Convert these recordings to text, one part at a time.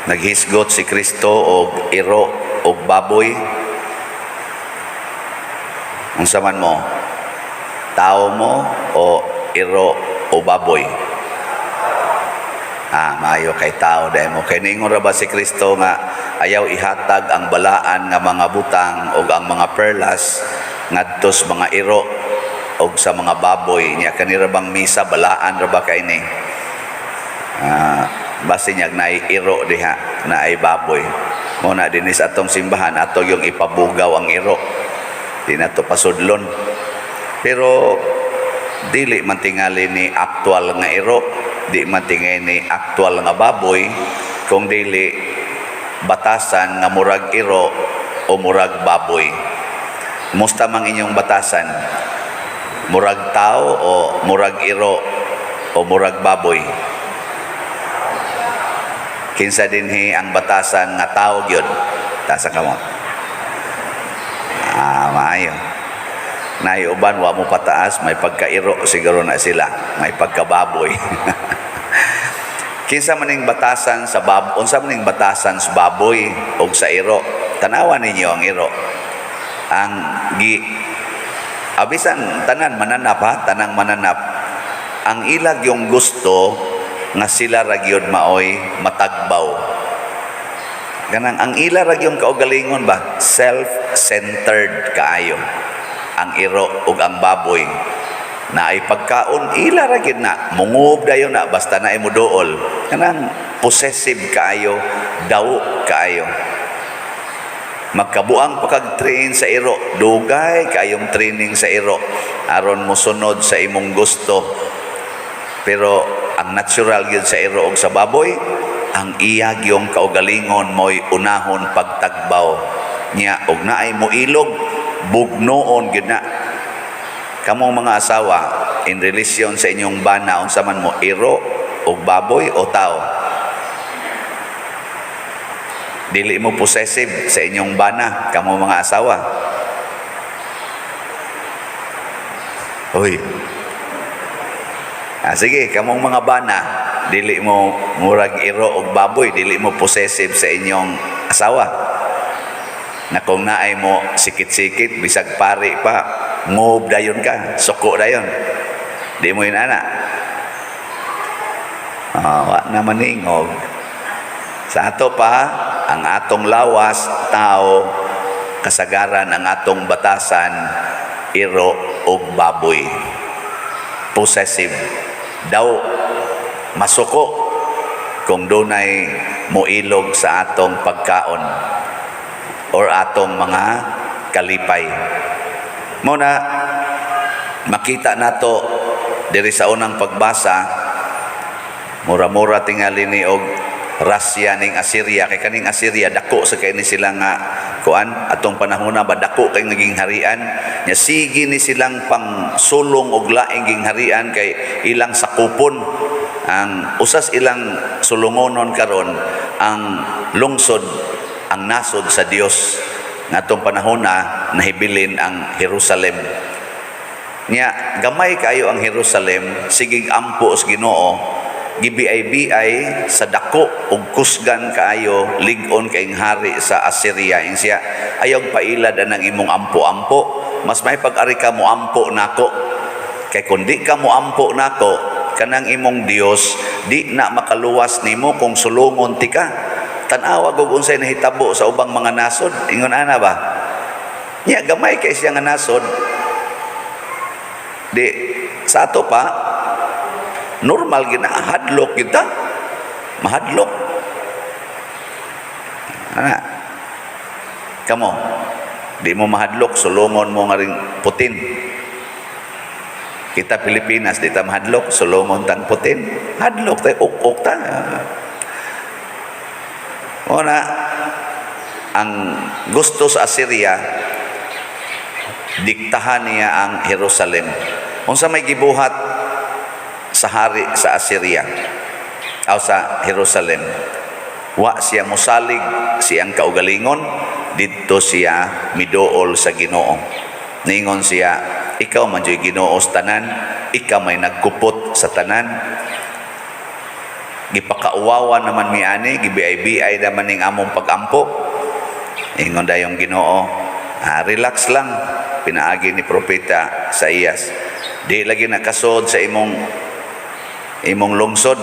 Naghisgot si Kristo og iro og baboy. Unsa man mo? Tao mo o iro o baboy? Ah, maayo kay tao dahil mo. Kay niingon ra ba si Kristo nga ayaw ihatag ang balaan nga mga butang o ang mga perlas ngadto sa mga iro og sa mga baboy niya? Kanira bang misa, balaan ra ba kay ni? Ah, base niya naay iro diha, naay baboy mo na dinhi sa atong simbahan, ato yung ipabugaw ang iro, di na to pasudlon. Pero dili man tingali ni aktual nga iro, di man tingali ni aktual nga baboy, kung dili batasan nga murag iro o murag baboy. Musta mang inyong batasan? Murag tao o murag iro o murag baboy? Kinsa dinhi ang batasan nga tao gyud? Taas ang kamot. Ah, maayo. Naay uban wa mo pataas, may pagkairo siguro na sila, may pagkababoy. Kinsa man ning batasan sa bab unsa man ning batasan sa baboy og sa iro? Tanawa ninyo ang iro. Ang gi abisan tanan mananap ha, tanang mananap. Ang ilag yung gusto nga sila ra gyud maoy matagbaw. Kanang ang ila ra gyud kaugalingon ba, self-centered kaayo. Ang iro ug ang baboy na ay pagkaon, ila ra gyud na mungob dayon na basta na mo duol. Kanang possessive kaayo, daw kaayo. Magkabuang pa kag train sa iro, dugay kayong training sa iro aron mosunod sa imong gusto. Pero ang natural gyud sa iro og sa baboy, ang iya gyung kaugalingon mo'y unahon pagtagbaw niya, og naay moilog, bugnoon gyud na. Kamong mga asawa, in relation sa inyong bana, unsa man mo, iro og baboy o tao? Dili mo possessive sa inyong bana, kamo mga asawa? Uy. Ah, sige, kamong mga bana, dili mo murag iro og baboy, dili mo possessive sa inyong asawa? Na kung naay mo sikit-sikit, bisag pari pa, ngob dayon ka, suko dayon. Di mo yun ana. Ah, wa na maningog. Sa ato pa, ang atong lawas, tao, kasagaran ang atong batasan, iro og baboy. Possessive. Daw, masuko kung dunay moilog sa atong pagkaon or atong mga kalipay. Mao na makita nato diri sa unang pagbasa, mura-mura tingali ni og rasya ning Assyria, kay kaning Assyria dako sa kay ni sila nga kuan atong panahon na ba, dako kay naging harian nya. Sige ni silang pang sulong og laing gingharian kay ilang sakupon. Ang usas ilang sulungonon karon ang lungsod, ang nasod sa Dios. Ngatong panahon na nahibilin ang Jerusalem nya, gamay kayo ang Jerusalem, sigig ampo sa Ginoo, gibiay-biay sa dako ug kusgan kaayo, lig-on kayong hari sa Assyria. Ingon siya, "Ayaw pailad ang imong ampo-ampo, mas may pag-ari ka mo ampo nako, kay kung di ka mo ampo nako, kanang imong Dios di na makaluwas nimo kung sulungon ti ka. Tan-awa og unsay nahitabo sa ubang mga nasod." Ingon ana ba nya, gamay kay siya nga nasod. Di sa ato pa, normal gina hadlok kita, mahadlok ana. Kamo, di mo mahadlok, sulungon mo nga ring Putin. Kita Pilipinas, di ta mahadlok, sulungon tang Putin. Hadlok tayo, uk-uk ta. Mao na ang gusto sa Assyria, diktahan niya ang Jerusalem. Unsa may gibuhat sa hari sa Assyria o sa Jerusalem? Wa siya mosalig siyang kaugalingon, didto siya miduol sa Ginoo. Ningon siya, "Ikaw man juy Ginoo sa tanan, ikaw may nagkupot sa tanan." Gipakauwawan naman mi ani, gibiay-biay naman ning among pagampo. Ingon dayong Ginoo, "Ah, relax lang," pinaagi ni Propeta Isaías. "Di lagi nakasod sa imong lungsod.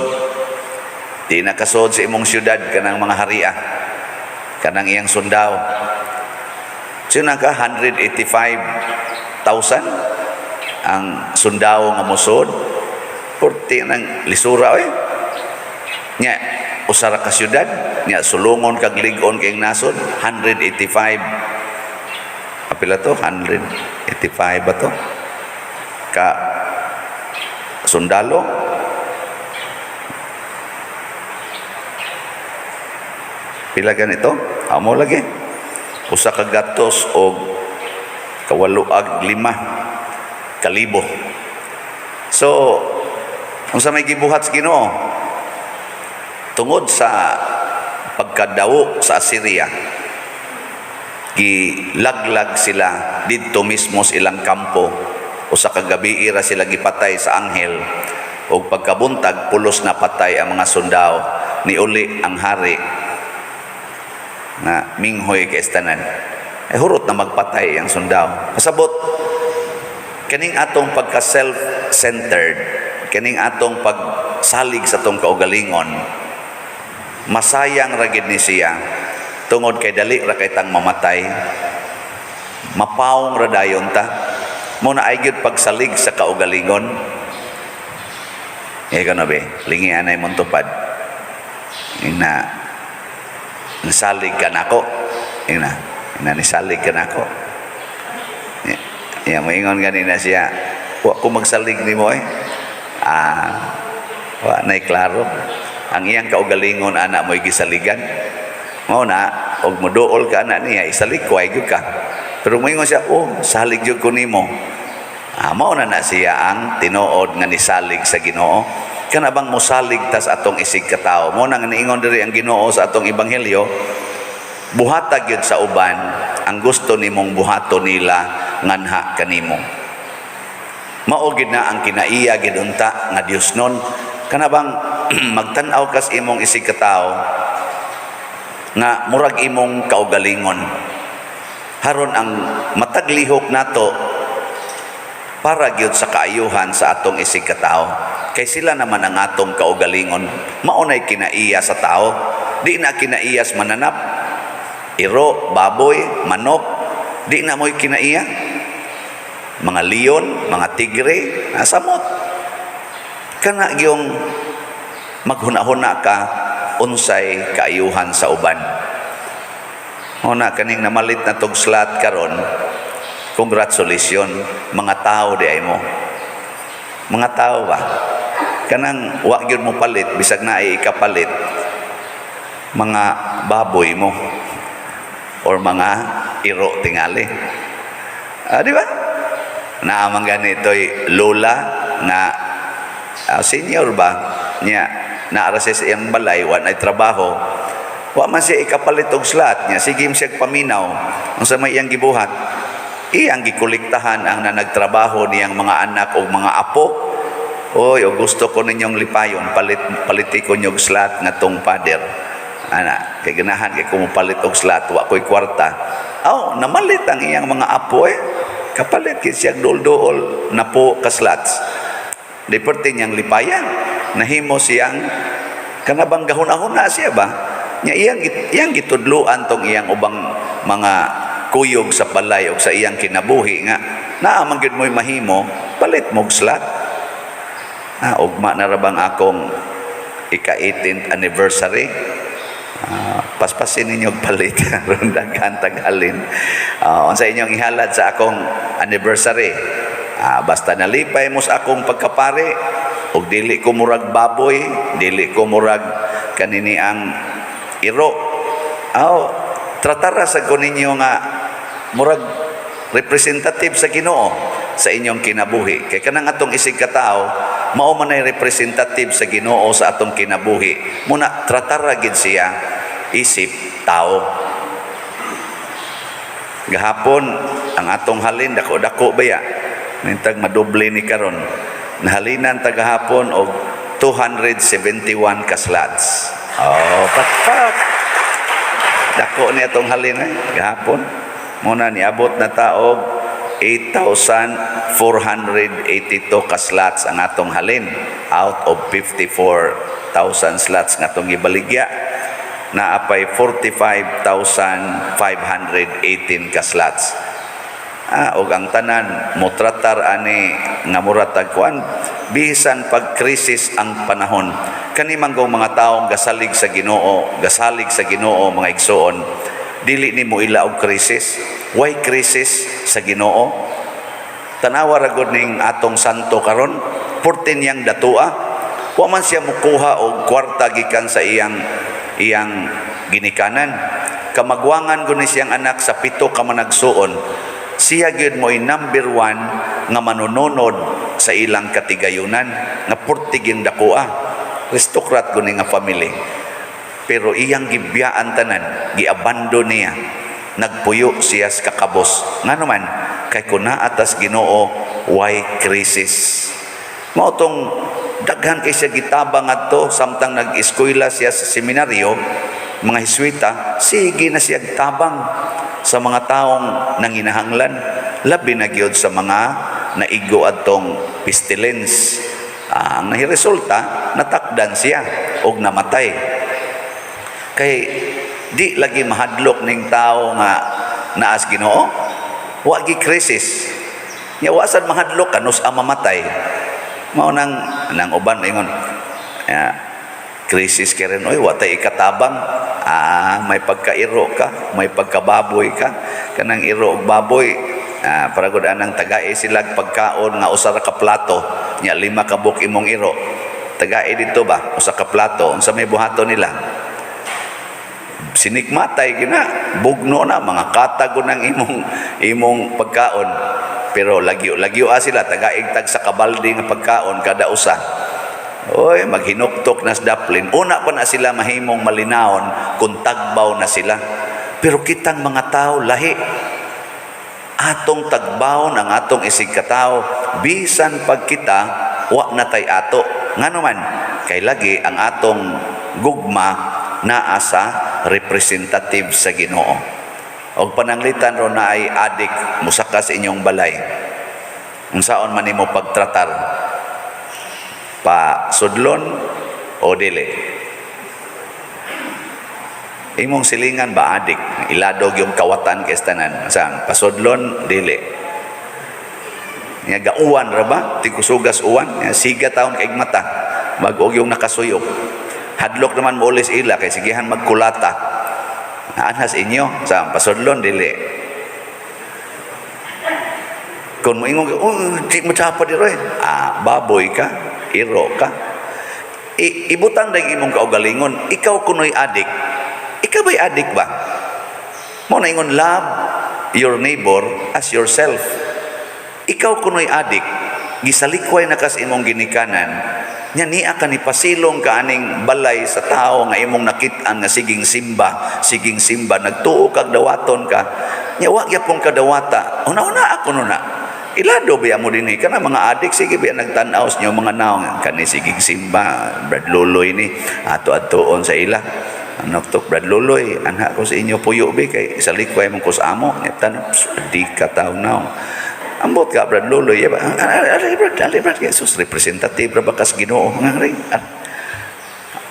Di nakasod sa imong syudad kanang mga haria. Kanang iyang sundao." Sino ka 185,000 ang sundao nga musod? Purti ng lisura eh. Nya usa ra ka syudad, nya sulungon kag lig-on kay nasod 185, apila to? 185 ba to ka sundalo? Pila ganito amo lagi, 185,000. So unsa may gibuhat sa Ginoo tungod sa pagkadawo sa Assyria? Gilaglag sila didto mismo sa ilang kampo. 1 ka gabi ra sila gipatay sa anghel ug pagkabuntag pulos na patay ang mga sundao. Niuli ang hari na minghoy kay tanan eh, hurot na magpatay ang sundao. Pasabot, kaning atong pagka self-centered, kaning atong pagsalig sa atong kaugalingon, masayang ra gid ni siya tungod kay dali ra kay tang mamatay, mapawong ra dayon ta. Mo na ay gyud pagsalig sa kaugalingon. Eh kano be, lingi anay mong tupad ina, "Nisalig ka nako." Ina ina, "Nisalig ka nako." Ya, moingon ganina siya, "Wa ko magsalig nimo eh." Ah, wa nay klaro. Ang iyang kaugalingon ana mo'y gisaligan. Mao na og moduol ka ana niya, isalig ko ay gyud ka. Pero moingon siya, "Oh, salig gyud ko nimo." Ah, mao na na siya ang tinuod nga nisalig sa Ginoo. Kana bang mosalig tas atong isig katawo. Mao na nga niingon diri ang Ginoo sa atong ebanghelyo, buhata gyud sa uban ang gusto nimong buhaton nila nganha kanimo. Mao gid na ang kinaiya gid unta nga Dios nun. Kana bang magtan-aw kas imong isig katawo nga murag imong kaugalingon. Haron ang matag lihok nato para gyud sa kaayuhan sa atong isig katawo. Kay sila naman ang atong kaugalingon. Mao nay kinaiya sa tao. Di na kinaiyas mananap. Iro, baboy, manok, di na mo'y kinaiya. Mga leon, mga tigre, nasamot. Kana gyung maghuna-huna ka unsay kaayuhan sa uban. Una kaning namalit na tog slot karon, congratulations, mga tao di ay mo. Mga tao ba? Kanang wa gyud mo palit bisag naay ikapalit, mga baboy mo or mga iro tingali. Ah, di ba? Naamang ganito'y lola na senior ba niya, naara siya sa iyang balay, wa nay trabaho, wa man siya ikapalit og slot niya, sige siya paminaw. Unsa may iyang gibuhat? Iyang gikolektahan ang nanagtrabaho niyang mga anak o mga apo. "Oy, og gusto ko ninyong lipayon, paliti ko ninyong slot nga tong pader ana, kay ganahan kay ko mopalit og slot, wa ko'y kwarta." Aw, namalit ang iyang mga apo eh, kapalit kay siya duol-duol na po ka slots. Di perti niyang lipayan, nahimo siyang kanabang gahuna-huna siya ba nya, iyang gitudluan tong iyang ubang mga kuyog sa balay og sa iyang kinabuhi nga naa man gyud mo'y mahimo, palit mo'g slot. Ah, ugma na ra bang akong ika-18th anniversary? Ah, paspasin ninyo og palit aron daghan taghalin. Ah, unsa inyong ihalad sa akong anniversary? Ah, basta nalipay mo sa akong pagkapari ug dili ko murag baboy, dili ko murag kanini ang iro. Aw, tratara sa ko ninyo nga murag representative sa Ginoo sa inyong kinabuhi. Kay kanang atong isig katawo, mao man ay representative sa Ginoo sa atong kinabuhi. Muna tratara gid siya isip tao. Gahapon ang atong halin dako-dako baya. Mintag madoble ni karon. Nahalinan ta gahapon og 271 ka slots. Oh, patpat. Dako niya tong halin eh, gahapon. Muna niabot na ta og 8,482 ka slots ang atong halin out of 54,000 slots nga atong gibaligya. Naapay 45,518 ka slots. Ah, og ang tanan motratar ani nga mura tag kuan, bisan pag krisis ang panahon. Kani man gong mga taong gasalig sa Ginoo, gasalig sa Ginoo, mga igsoon, dili nimo ila og krisis. Why krisis sa Ginoo? Tanawa ra gud ning atong santo karon, porte niyang datua. Wa man siya mukuha og kwarta gikan sa iyang iyang ginikanan. Kamagwangan gud ni siyang anak sa pito ka managsuon. Siya gyud mo'y number one nga manununod sa ilang katigayunan nga portiging dakoa. Aristocrat gud ni nga family. Pero iyang gibiyaan tanan, giabandon niya. Nagpuyo siya sa kakabos. Ngano man? Kay kun naa tas Ginoo, why crisis? Mao tong daghan kay siya gitabang adto samtang nag-eskwela siya sa seminaryo, mga Heswita, sige na siya tabang sa mga taong nanginahanglan, labi na gyud sa mga naigo adtong pestilence. Ah, ang nahiresulta, natakdan siya og namatay. Kay di lagi mahadlok ning tao nga naas Ginoo, wa gi krisis. Nya wa sad mahadlok kanus ang mamatay. Mao nang nang uban maingon, ya, krisis kay rin, oy, wa tay ikatabang. Ah, may pagkairo ka, may pagkababoy ka. Kanang iro og baboy, ah, para gud anang tagae sila pagkaon nga usa ra ka plato, nya lima ka buok imong iro. Tagae dito ba, usa ka plato, unsa may buhaton nila? Sinikmatay gina, bugno na, mga katago ng imong imong pagkaon. Pero lagyo, lagyo ah sila, tagaig tag sa kabalde nga pagkaon kada usa. Oy, maghinuktok na sa daplin. Una pa na sila mahimong malinawon kung tagbaw na sila. Pero kitang mga tao, lahi. Atong tagbawon ang atong isig katao, bisan pag kita, wa na tay ato. Ngano man? Kay lagi ang atong gugma naa sa representative sa Ginoo. Og pananglitan ron na ay adik musaka sa inyong balay. Unsaon man nimo pagtratar? Pa sudlon o dili? Imong silingan ba, adik, iladog yung kawatan kay tanan. Saan? Pasudlon, dili. Nya gauwan ra ba? Tigkusugas uwan. Nya siga taon kay mata. Mag-og yung nakasuyop. Hadlok naman mo ulis ila kay sigihan magkulata. Anhas inyo sa pasudlon, dili? Kung moingon ka, "Oh, di mo dapat diro eh." Ah, baboy ka, iro ka. Ibutang dahil imong kaugalingon, ikaw kuno'y adik. Ikaw ba'y adik ba? Mo na ingon, "Love your neighbor as yourself." Ikaw kuno'y adik, gisalikway na kas imong ginikanan, nya niya ka ni pasilong ka aning balay sa tao nga imong nakit-an nga siging simba, siging simba, nagtuo kag dawaton ka, nya wa gyapon ka dawata, una-una ako no na. Ilado biya mo dinhi kana mga adik, sige biya nagtan-aw sa inyo mga naong kani siging simba, Brad Luloy ni ato adtuon sa ila. Ano to, Brad Luloy, anha ko sa inyo puyo bi kay salikway mong kus amo. Nya tan di ka taw naong. Ambot ka, Brad Luloy, ya ba? Ali, Brad, ali, Brad, Jesus, representative ra ba kas Ginoo nga rin.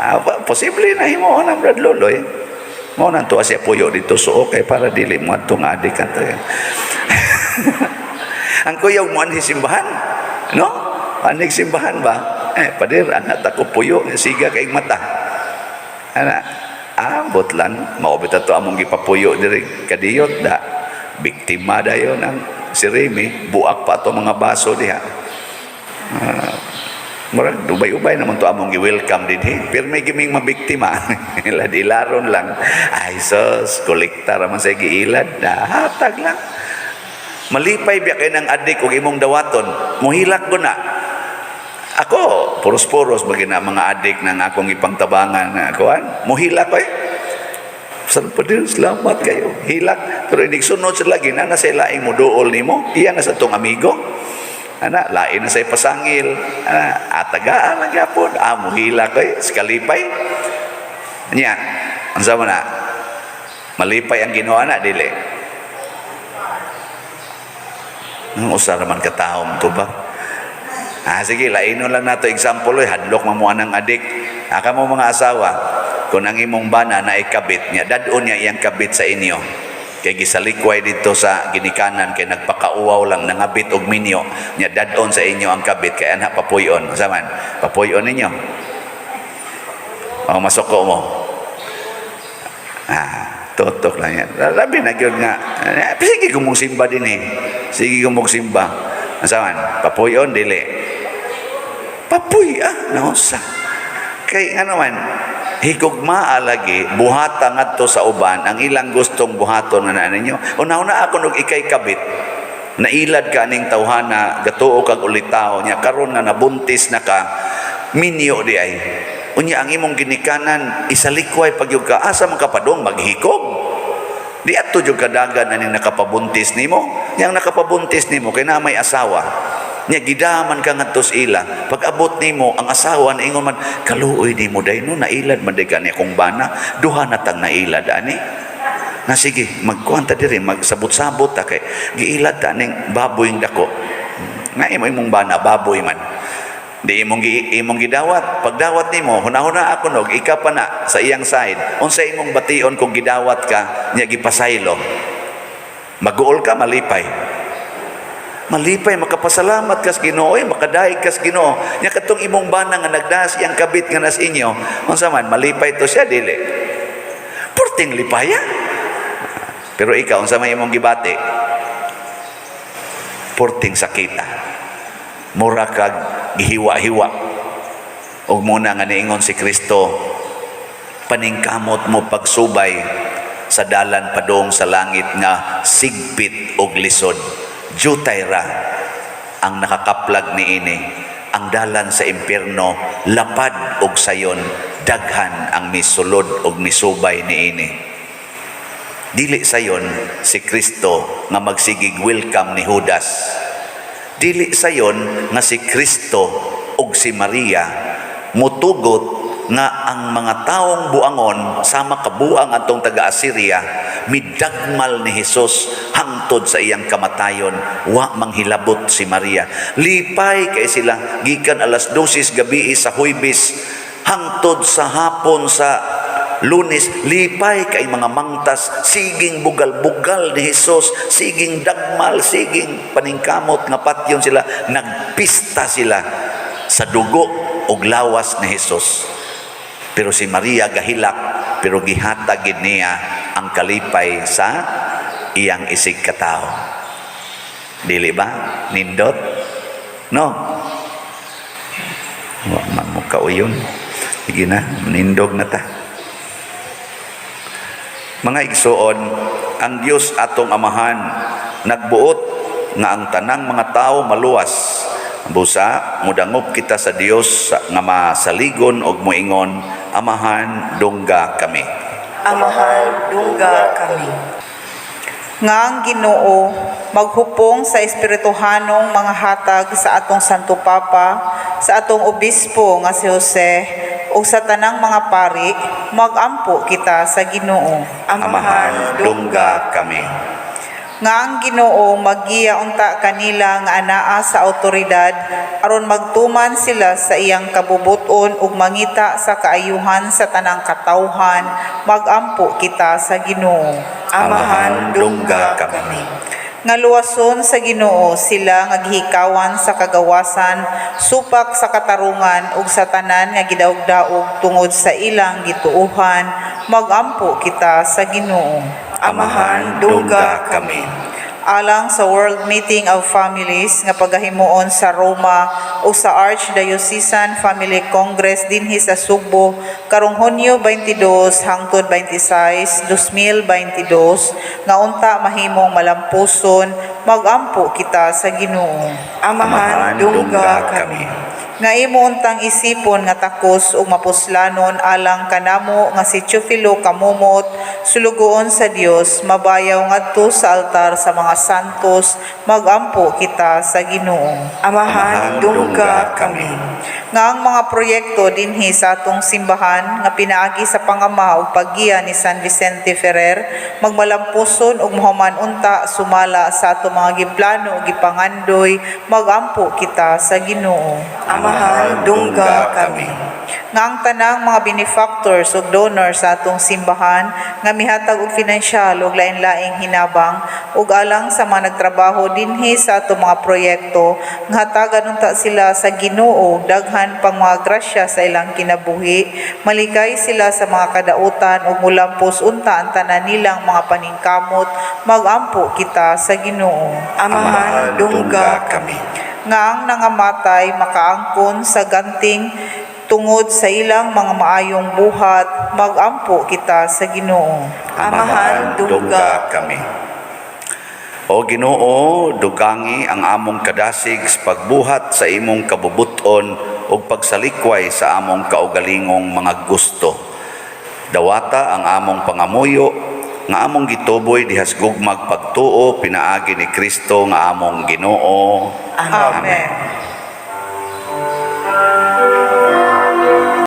Ah, posible na himo na Brad Luloy. Mao nang tuwa siya puyo dito so okay para dili mo adto nga adik ka. Ang kuyaw mo anhi simbahan. No? Anig simbahan ba? Eh, pader, anak ako puyo, siga kay mata. Ana, ambot lang, maubit ato among gipapuyo diri kadiyot da. Biktima dayon ang si Remy, buak pa ato mga baso diha. Ah, murag ubay-ubay naman to among gi-welcome dinhi. Pero may giming mabiktima. Ilad ilaron lang. Ay sus, kolekta ra man sa giilad. Hatag lang. Malipay biya kay ng adik og imong dawaton. Muhilak ko na. Ako, puros-puros bagay na mga adik ng akong ipangtabangan na kuan. Muhilak ko eh. Saan pa din, salamat kayo. Hilak. Pero inig sunod sa lagi na nasa ilaing mo duol nimo. Iya na sa tong amigo. Ana, lain na sa ipasangil. Ana, atagaan lang gyapon. Ah, muhila ko eh, kalipay. Nya, unsa man na? Malipay ang Ginoo na dili? Ang usa raman ka taom to ba? Ah, sige, lainon lang nato example oy, hadlok man mo anang adik. Ah, kamo mga asawa, kung ang imong bana na ikabit niya, dad-on niya iyang kabit sa inyo. Kay gisalikway dito sa ginikanan kay nagpakauwaw lang nangabit og minyo niya, dad-on sa inyo ang kabit kay anha papuy-on. Unsa man? Papuy-on ninyo. O masuko mo. Ah, tutok lang yan. Labi na gyud nga. Eh, sige kung mong simba din eh. Sige kung mong simba. Unsa man? Papuy-on dili? Papuy ah, nausa. Kay ano man, higugmaa lagi, buhata ngadto sa uban, ang ilang gustong buhaton nga naa ninyo. Una-una ako nog ikay kabit. Nailad ka aning tawhana, gatuo kag ulitaw niya, karon nga nabuntis na ka, minyo di ay. Unya ang imong ginikanan, isalikway pag yung ka, asa man ka padong, maghikog. Di adto jud kadagan aning nakapabuntis nimo. Yang nakapabuntis nimo kay na may asawa. Nya gidaman ka ngadto sa ila. Pag abot nimo ang asawa ingon man, "Kaluoy nimo day no, nailad man day kani akong bana, duha na tang nailad ani." Na sige, magkuan ta diri, magsabot-sabot ta kay giilad ta ning baboy dako. Nga imo imong bana baboy man. Di imong gidawat. Pagdawat nimo, hunahuna ako nog ika pa na sa iyang side. Unsa imong bation kung gidawat ka nya gipasaylo? Maguol ka, malipay? Malipay, makapasalamat kas Ginoo, eh, makadaig kas Ginoo. Nya katong imong bana nga nagdas iyang kabit nga nas inyo, unsa man, malipay to siya dili? Purting lipaya. Pero ikaw, unsa may imong gibati? Purting sakita. Mura kag gihiwa-hiwa. Ug muna nga niingon si Kristo, "Paningkamot mo pagsubay sa dalan padung sa langit nga sigpit og lisod. Jutay ra ang nakakaplag niini. Ang dalan sa impierno lapad og sayon, daghan ang misulod og misubay niini." Dili sayon si Kristo nga magsigig welcome ni Judas. Dili sayon nga si Kristo ug si Maria mutugot nga ang mga taong buangon sama kabuang atong taga Assyria midagmal ni Hesus hangtod sa iyang kamatayon, wa manghilabot si Maria. Lipay kay sila gikan alas 12 gabi sa Huybes hangtod sa hapon sa Lunes. Lipay kay mga mangtas, siging bugal-bugal ni Hesus, siging dagmal, siging paningkamot nga patyon sila. Nagpista sila sa dugo ug lawas ni Hesus. Pero si Maria gahilak, pero gihatag gid niya ang kalipay sa iyang isig katawo. Dili ba nindot, no? Wa man mo kauyon. Sige na, nindog na ta. Mga igsuon, ang Dios atong Amahan nagbuot nga ang tanang mga tao maluwas. Busa mudangop kita sa Dios nga masaligon og moingon, "Amahan, dungga kami." Amahan, dungga kami. Nga ang Ginoo maghupong sa espirituhanong mga hatag sa atong Santo Papa, sa atong Obispo nga si Jose, ug sa tanang mga pari, magampo kita sa Ginoo. Amahan, dungga kami. Nga ang Ginoo maggiya unta kanila nga anaa sa awtoridad aron magtuman sila sa iyang kabubuton ug mangita sa kaayuhan sa tanang katawhan, magampo kita sa Ginoo. Amahan, dungga kami. Nga luwason sa Ginoo sila nga gihikawan sa kagawasan supak sa katarungan ug sa tanan nga gidaog-daog tungod sa ilang gituohan, magampo kita sa Ginoo. Amahan, dungga kami. Alang sa World Meeting of Families nga pagahimuon sa Roma o sa Archdiocesan Family Congress dinhi sa Sugbo karong Hunyo 22 hangtod 26, 2022, nga unta mahimong malampuson, magampo kita sa Ginoo. Amahan, dungga kami. Nga imo untang isipon nga takos ug mapuslanon alang kanamo nga si Teofilo Camomot, sulugoon sa Dios, mabayaw ngadto sa altar sa mga santos, magampo kita sa Ginoo. Amahan, dungga kami. Nga ang mga proyekto dinhi sa atong simbahan nga pinaagi sa pangama ug paggiya ni San Vicente Ferrer magmalampuson ug mahuman unta sumala sa atong mga giplano ug gipangandoy, magampo kita sa Ginoo. Amahan, dungga kami. Nga ang tanang mga benefactors ug donors sa atong simbahan nga mihatag og finansyal ug lain-laing hinabang ug alang sa mga nagtrabaho dinhi sa atong mga proyekto, nga hatagan unta sila sa Ginoo og daghan pang mga grasya sa ilang kinabuhi, malikay sila sa mga kadautan ug mulampos unta ang tanan nilang mga paningkamot, magampo kita sa Ginoo. Amahan, dungga kami. Nga ang nangamatay makaangkon sa ganting tungod sa ilang mga maayong buhat, magampo kita sa Ginoo. Amahan, dungga kami. O Ginoo, dugangi ang among kadasig sa pagbuhat sa imong kabubuton ug pagsalikway sa among kaugalingong mga gusto. Dawata ang among pangamuyo nga among gituboy dihas gugmag pagtuo pinaagi ni Kristo nga among Ginoo. Amen.